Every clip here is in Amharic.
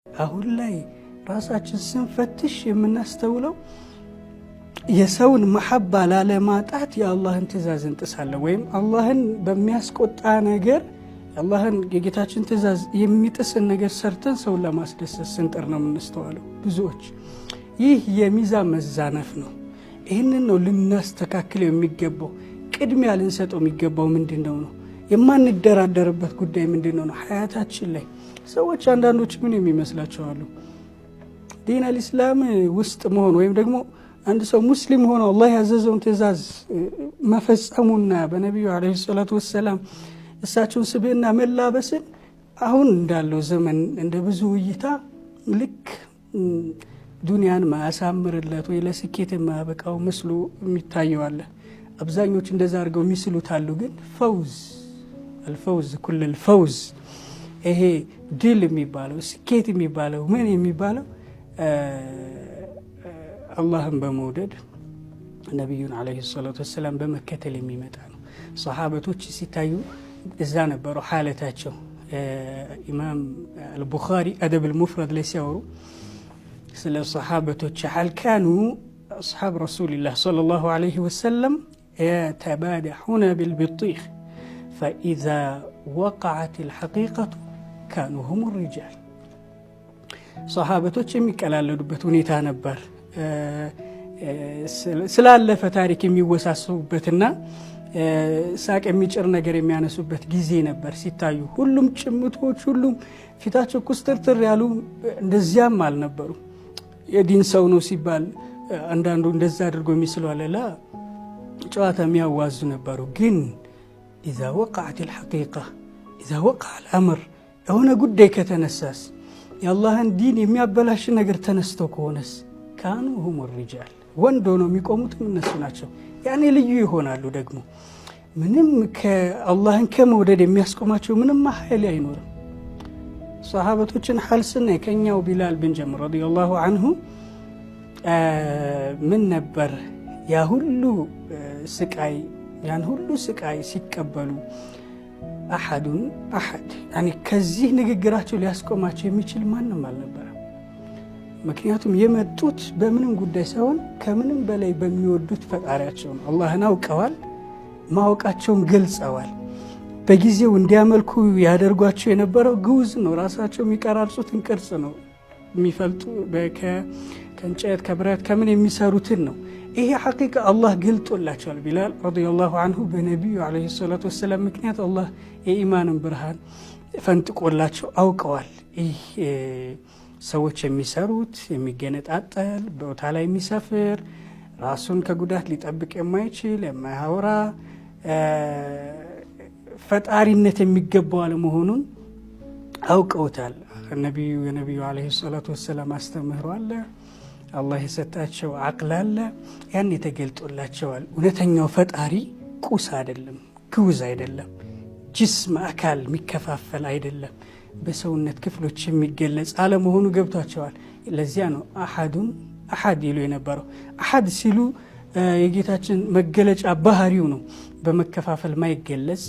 አሁን ላይ ራሳችን ስንፈትሽ የምናስተውለው የሰውን መሐባ ላለማጣት የአላህን ትእዛዝ እንጥሳለን፣ ወይም አላህን በሚያስቆጣ ነገር አላህን የጌታችን ትእዛዝ የሚጥስን ነገር ሰርተን ሰውን ለማስደሰት ስንጥር ነው የምንስተዋለው ብዙዎች። ይህ የሚዛን መዛነፍ ነው። ይህንን ነው ልናስተካክለው የሚገባው። ቅድሚያ ልንሰጠው የሚገባው ምንድን ነው ነው የማንደራደርበት ጉዳይ ምንድን ነው ነው ሀያታችን ላይ ሰዎች አንዳንዶች ምን የሚመስላቸው አሉ። ዲን አልኢስላም ውስጥ መሆን ወይም ደግሞ አንድ ሰው ሙስሊም ሆኖ አላህ ያዘዘውን ትእዛዝ መፈጸሙና በነቢዩ ዓለይሂ ሰላቱ ወሰላም እሳቸውን ስብዕና መላበስን አሁን እንዳለው ዘመን እንደ ብዙ እይታ ልክ ዱንያን ማያሳምርለት ወይ ለስኬት የማያበቃው ምስሉ የሚታየው አለ። አብዛኞቹ እንደዛ አድርገው የሚስሉት አሉ። ግን فوز الفوز كل الفوز ይሄ ድል የሚባለው ስኬት የሚባለው ምን የሚባለው አላህን በመውደድ ነቢዩን ዓለይሂ ሰላቱ ወሰላም በመከተል የሚመጣ ነው። ሰሓበቶች ሲታዩ እዛ ነበሩ ሓለታቸው። ኢማም አልቡኻሪ አደብ አልሙፍረድ ላይ ሲያወሩ ስለ ሰሓበቶች ሓል كانوا أصحاب رسول الله صلى الله عليه وسلم يتبادحون بالبطيخ فإذا وقعت الحقيقة كانوا هم الرجال። ሰሓበቶች የሚቀላለዱበት ሁኔታ ነበር። ስላለፈ ታሪክ የሚወሳሰቡበትና ሳቅ የሚጭር ነገር የሚያነሱበት ጊዜ ነበር። ሲታዩ ሁሉም ጭምቶች፣ ሁሉም ፊታቸው ኩስትርትር ያሉ እንደዚያም አልነበሩ። የዲን ሰው ነው ሲባል አንዳንዱ እንደዛ አድርጎ የሚስለው አለ። ላ ጨዋታ የሚያዋዙ ነበሩ። ግን إذا وقعت الحقيقة إذا وقع الأمر የሆነ ጉዳይ ከተነሳስ የአላህን ዲን የሚያበላሽ ነገር ተነስቶ ከሆነስ كانوا هم الرجال ወንድ ሆነው የሚቆሙትም እነሱ ናቸው። ያኔ ልዩ ይሆናሉ። ደግሞ ምንም አላህን ከመውደድ የሚያስቆማቸው ምንም ኃይል አይኖርም። ሰሓበቶችን ሐል ስናይ ከኛው ቢላል ብንጀምር رضي الله عنه ምን ነበር ያ ሁሉ ስቃይ ያን ሁሉ ስቃይ ሲቀበሉ أحد أحد ከዚህ ንግግራቸው ሊያስቆማቸው የሚችል ማንም አልነበረም። ምክንያቱም የመጡት በምንም ጉዳይ ሳይሆን ከምንም በላይ በሚወዱት ፈጣሪያቸው ነው። አላህን አውቀዋል፣ ማወቃቸውን ገልጸዋል። በጊዜው እንዲያመልኩ ያደርጓቸው የነበረው ግዑዝ ነው። ራሳቸው የሚቀራርጹትን ቅርጽ ነው የሚፈልጡ ከእንጨት ከብረት ከምን የሚሰሩትን ነው። ይሄ ሐቂቃ አላህ ገልጦላቸዋል። ቢላል رضي الله عنه በነቢዩ عليه الصلاة والسلام ምክንያት አላህ የኢማንን ብርሃን ፈንጥቆላቸው አውቀዋል። ይህ ሰዎች የሚሰሩት የሚገነጣጠል ቦታ ላይ የሚሰፍር ራሱን ከጉዳት ሊጠብቅ የማይችል የማያወራ ፈጣሪነት የሚገባው አለመሆኑን አውቀውታል። ነቢዩ የነቢዩ ዓለይሂ ሰላቱ ወሰላም አስተምህሮ አለ። አላህ የሰጣቸው አቅል አለ። ያን የተገልጦላቸዋል። እውነተኛው ፈጣሪ ቁስ አይደለም፣ ግዑዝ አይደለም፣ ጅስም አካል የሚከፋፈል አይደለም፣ በሰውነት ክፍሎች የሚገለጽ አለመሆኑ ገብቷቸዋል። ለዚያ ነው አሐዱን አሐድ ይሉ የነበረው። አሐድ ሲሉ የጌታችን መገለጫ ባህሪው ነው፣ በመከፋፈል ማይገለጽ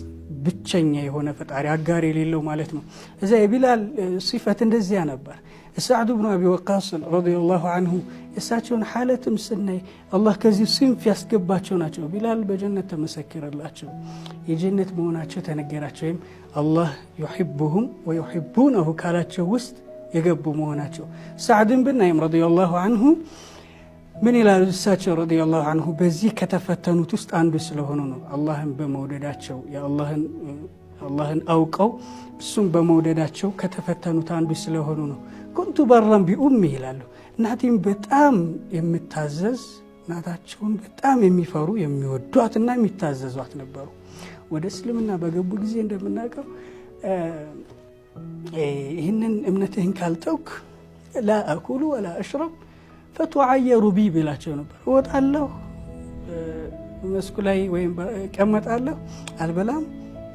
ብቸኛ የሆነ ፈጣሪ አጋር የሌለው ማለት ነው። እዚያ የቢላል ሲፈት እንደዚያ ነበር። ሳዕዱ ብኑ አቢ ወቃስ رضي الله عنه እሳቸውን ሓለትም ስናይ አላህ ከዚህ ሲንፍ ያስገባቸው ናቸው። ቢላል በጀነት ተመሰከረላቸው፣ የጀነት መሆናቸው ተነገራቸው። ወይም አላህ يحبهم ويحبونه ካላቸው ውስጥ የገቡ መሆናቸው። ሳዕድን ብናይም رضي الله عنه ምን ይላሉ እሳቸው رضي الله عنه በዚህ ከተፈተኑት ውስጥ አንዱ ስለሆኑ ነው። አላህን በመውደዳቸው አላህን አውቀው እሱም በመውደዳቸው ከተፈተኑት አንዱ ስለሆኑ ነው። كنت برا بأمي ይላሉ። እናቴም በጣም የምታዘዝ እናታቸውን በጣም የሚፈሩ የሚወዷትና የሚታዘዟት ነበሩ። ወደ እስልምና በገቡ ጊዜ እንደምናውቀው ይህንን እምነትህን ካልተውክ لا آكل ولا أشرب فتعير بي ብላቸው ነበር። እወጣለሁ፣ መስኩ ላይ ወይም እቀመጣለሁ፣ አልበላም፣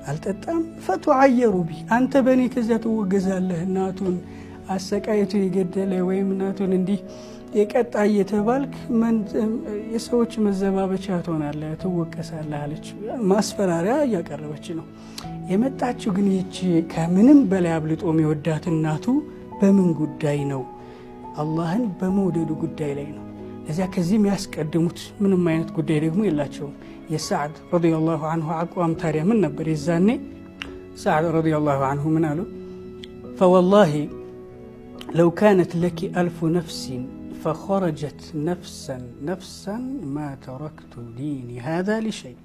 አልጠጣም። فتعير بي አንተ በእኔ ከዚያ ትወገዛለህ። እናቱን አሰቃይቶ የገደለ ወይም እናቱን እንዲህ የቀጣ እየተባልክ የሰዎች መዘባበቻ ትሆናለህ፣ ትወቀሳለህ አለች። ማስፈራሪያ እያቀረበች ነው የመጣችው። ግን ይቺ ከምንም በላይ አብልጦ የሚወዳት እናቱ በምን ጉዳይ ነው? አላህን በመውደዱ ጉዳይ ላይ ነው። እዚያ ከዚህ የሚያስቀድሙት ምንም አይነት ጉዳይ ደግሞ የላቸውም። የሳዕድ رضي الله عنه አቋም ታዲያ ምን ነበር? የዛኔ ሳዕድ رضي الله عنه ምን አሉ? فوالله لو كانت لك ألف نفس فخرجت نفسا نفسا ما تركت ديني هذا لشيء።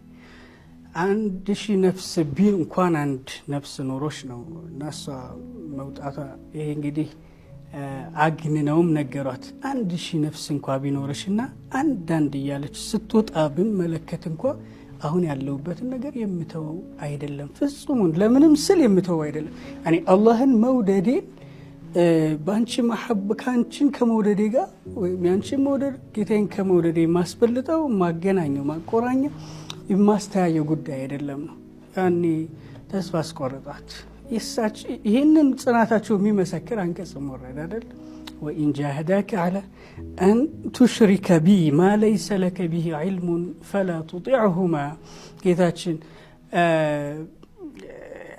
1000 ነፍስ ቢ እንኳን አንድ ነፍስ ኖሮች ነው እና እሷ መውጣቷ ይሄ እንግዲህ አግንነውም ነገሯት። 1000 ነፍስ እንኳ ቢኖረሽና አንዳንድ እያለች ስትወጣ ብመለከት እንኳ አሁን ያለሁበትን ነገር የምተወው አይደለም፣ ፍጹሙን ለምንም ስል የምተወው አይደለም። እኔ አላህን መውደዴን በአንቺ መሐብ ከአንቺን ከመውደዴ ጋር ወይም ያንቺን መውደድ ጌታዬን ከመውደዴ ማስበልጠው ማገናኘው ማቆራኘው የማስተያየው ጉዳይ አይደለም ነው። ያኔ ተስፋ አስቆረጣት። ይህንን ጽናታቸው የሚመሰክር አንቀጽ ወረደ አይደል? وإن جاهداك على أن تشرك بي ما ليس لك به علم فلا تطعهما። ጌታችን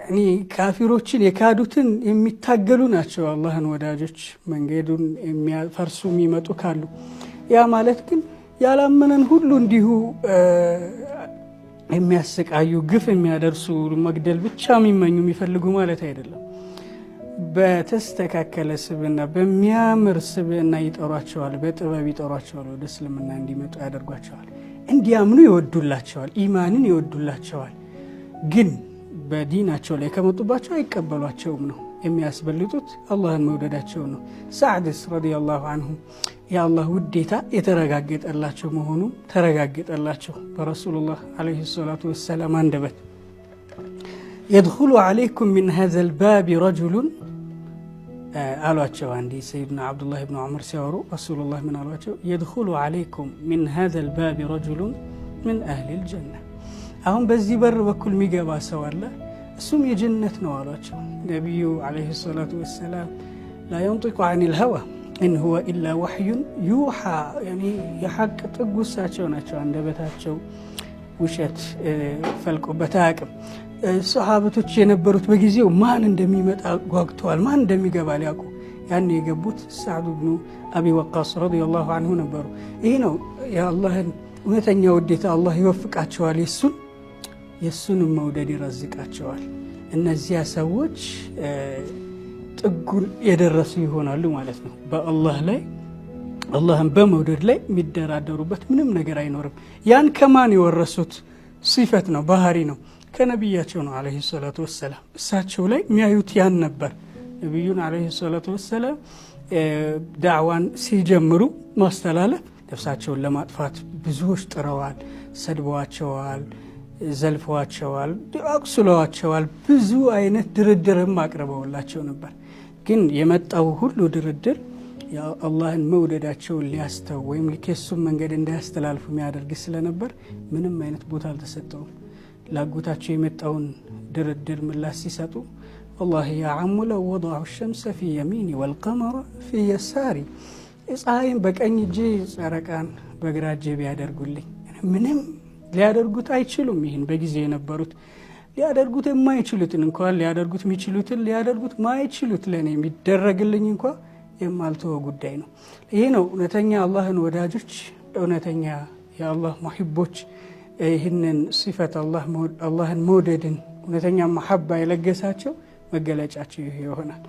እኔ ካፊሮችን የካዱትን የሚታገሉ ናቸው አላህን ወዳጆች መንገዱን የሚያፈርሱ የሚመጡ ካሉ። ያ ማለት ግን ያላመነን ሁሉ እንዲሁ የሚያሰቃዩ ግፍ የሚያደርሱ መግደል ብቻ የሚመኙ የሚፈልጉ ማለት አይደለም። በተስተካከለ ስብዕና በሚያምር ስብዕና ይጠሯቸዋል፣ በጥበብ ይጠሯቸዋል፣ ወደ እስልምና እንዲመጡ ያደርጓቸዋል። እንዲያምኑ ይወዱላቸዋል፣ ኢማንን ይወዱላቸዋል። ግን በዲናቸው ላይ ከመጡባቸው አይቀበሏቸውም ነው የሚያስበልጡት አላህን መውደዳቸው ነው። ሳዕድስ ረዲየላሁ አንሁ የአላህ ውዴታ የተረጋገጠላቸው መሆኑ ተረጋገጠላቸው በረሱሉላህ ዓለይሂ ሰላቱ ወሰላም አንደበት። የድኹሉ ዓለይኩም ሚን ሀዘል ባቢ ረጁሉን አሏቸው። አንዴ ሰይድና ዓብዱላህ ብን ዑመር ሲያወሩ ረሱሉላህ ምን አሏቸው? የድኹሉ ዓለይኩም ሚን ሀዘል ባቢ ረጁሉን ምን አህሊል ጀና። አሁን በዚህ በር በኩል የሚገባ ሰው አለ፣ እሱም የጀነት ነው አሏቸው። ነቢዩ عليه الصلاة والسلام لا ينطق عن الهوى إن هو إلا وحي يوحى፣ የሐቅ ጥጉ እሳቸው ናቸው። አንደበታቸው ውሸት ፈልቆበት አያውቅም። ሰሓበቶች የነበሩት በጊዜው ማን እንደሚመጣ ጓግተዋል፣ ማን እንደሚገባ ሊያውቁ። ያን የገቡት ሳዕድ ብኑ አቢ ወቃስ رضي الله عنه ነበሩ። ይህ ነው የአላህን እውነተኛ ውዴታ አላህ ይወፍቃቸዋል፣ የእሱንም መውደድ ይረዝቃቸዋል። እነዚያ ሰዎች ጥጉን የደረሱ ይሆናሉ ማለት ነው። በአላህ ላይ አላህን በመውደድ ላይ የሚደራደሩበት ምንም ነገር አይኖርም። ያን ከማን የወረሱት ሲፈት ነው፣ ባህሪ ነው፣ ከነቢያቸው ነው ዓለይሂ ሰላቱ ወሰላም። እሳቸው ላይ የሚያዩት ያን ነበር። ነቢዩን ዓለይሂ ሰላቱ ወሰላም ዳዕዋን ሲጀምሩ ማስተላለፍ ነፍሳቸውን ለማጥፋት ብዙዎች ጥረዋል፣ ሰድበዋቸዋል፣ ዘልፈዋቸዋል፣ አቁስለዋቸዋል። ብዙ አይነት ድርድርም አቅርበውላቸው ነበር። ግን የመጣው ሁሉ ድርድር አላህን መውደዳቸውን ሊያስተው ወይም ከሱም መንገድ እንዳያስተላልፉ የሚያደርግ ስለነበር ምንም አይነት ቦታ አልተሰጠውም። ላጎታቸው የመጣውን ድርድር ምላሽ ሲሰጡ والله يا عم لو وضعوا الشمس في يميني والقمر في يساري፣ ፀሐይን በቀኝ እጄ ጨረቃን በግራ እጄ ቢያደርጉልኝ ምንም ሊያደርጉት አይችሉም። ይህን በጊዜ የነበሩት ሊያደርጉት የማይችሉትን እንኳን ሊያደርጉት የሚችሉትን ሊያደርጉት ማይችሉት ለእኔ የሚደረግልኝ እንኳ የማልተወ ጉዳይ ነው። ይህ ነው እውነተኛ አላህን ወዳጆች፣ እውነተኛ የአላህ ሙሒቦች ይህንን ሲፈት አላህን መውደድን እውነተኛ መሐባ የለገሳቸው መገለጫቸው ይህ ይሆናል።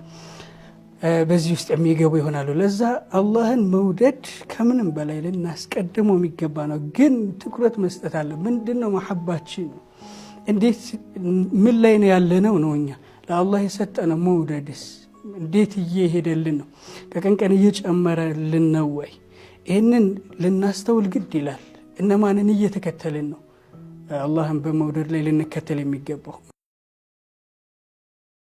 በዚህ ውስጥ የሚገቡ ይሆናሉ። ለዛ አላህን መውደድ ከምንም በላይ ልናስቀድመው የሚገባ ነው። ግን ትኩረት መስጠት አለ። ምንድን ነው መሐባችን? እንዴት ምን ላይ ነው ያለነው? ነው እኛ ለአላህ የሰጠነው መውደድስ እንዴት እየሄደልን ነው? ከቀን ቀን እየጨመረልን ነው ወይ? ይህንን ልናስተውል ግድ ይላል። እነማንን እየተከተልን ነው? አላህን በመውደድ ላይ ልንከተል የሚገባው